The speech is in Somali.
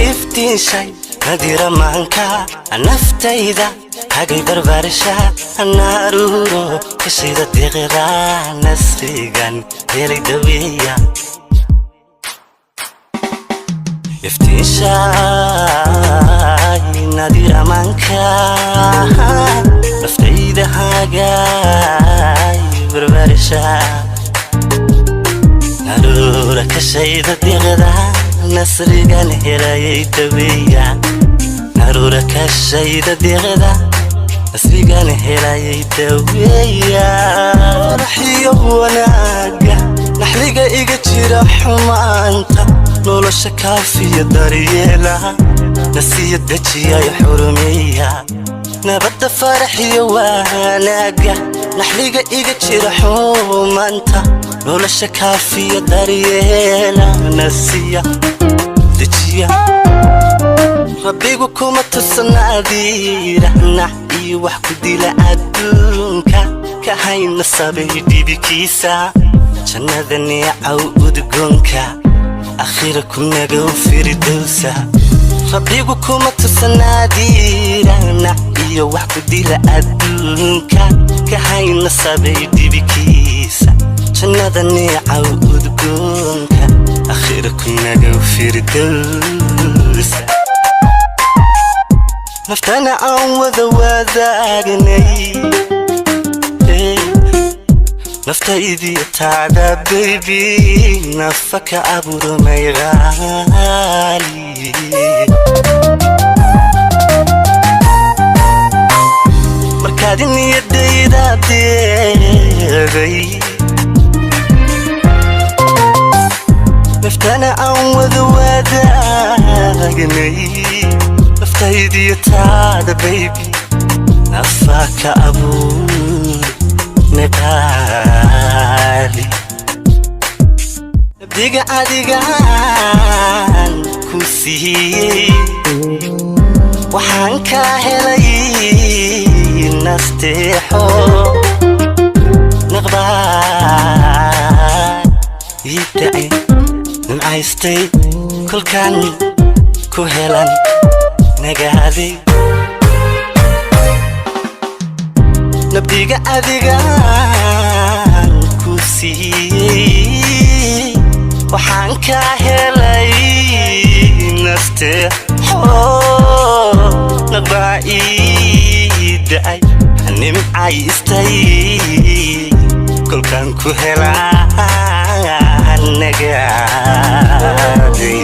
Iftiinshay nadiramaanka naftayda, hagay barbaarisha naaruuro kashida diqda, nasrigan helay daweeya. Iftiinshay nadiramaanka naftayda, hagay barbaarisha naruura kashayda diqda, nasrigan helayay daweeya. Naruura kashayda diqda, nasrigan helayay daweeya. Faraxiyo wanaaga naxliga iga jira, xumaanta nolosha kaafiya daryeela, nasiya dejiyay xurumeeya. Nabadda faraxiyo wanaaga naxliga iga jira, xumaanta nolosha kaafiya daryeela, nasiya dejiya. Rabbigu kuma tusnaadiira nac iyo wax ku dila adduunka, ka hayna sabay dhibikiisa, jannada neecaw udgoonka, akhira ku nagow firdowsa. Rabbigu kuma tusanaadiira nac iyo wax ku dila adduunka, ka hayna sabay dhibikiisa, jannada neecaw udgoonka, akhira ku nagow firdowsa. Naftana aan wada wadaagnay, naftaydiyo taada baby, nafa ka abuurmay qaali. Markaad niyadayda deeday, naftana aan wada wadaagnay, naftaydiyo taada baby, nafa ka abuur qaali. Nabdiga adigaan ku siiyey, waxaan kaa helay nasteexo, naqbaa ii da'ay, nimcaystay kolkaan ku helan nagaaday. Nabdiga adigaan ku siiyey, waxaan kaa helay nasteexo, naqbaa ii da'ay, nimcaystay kolkaan ku helaan nagaaday.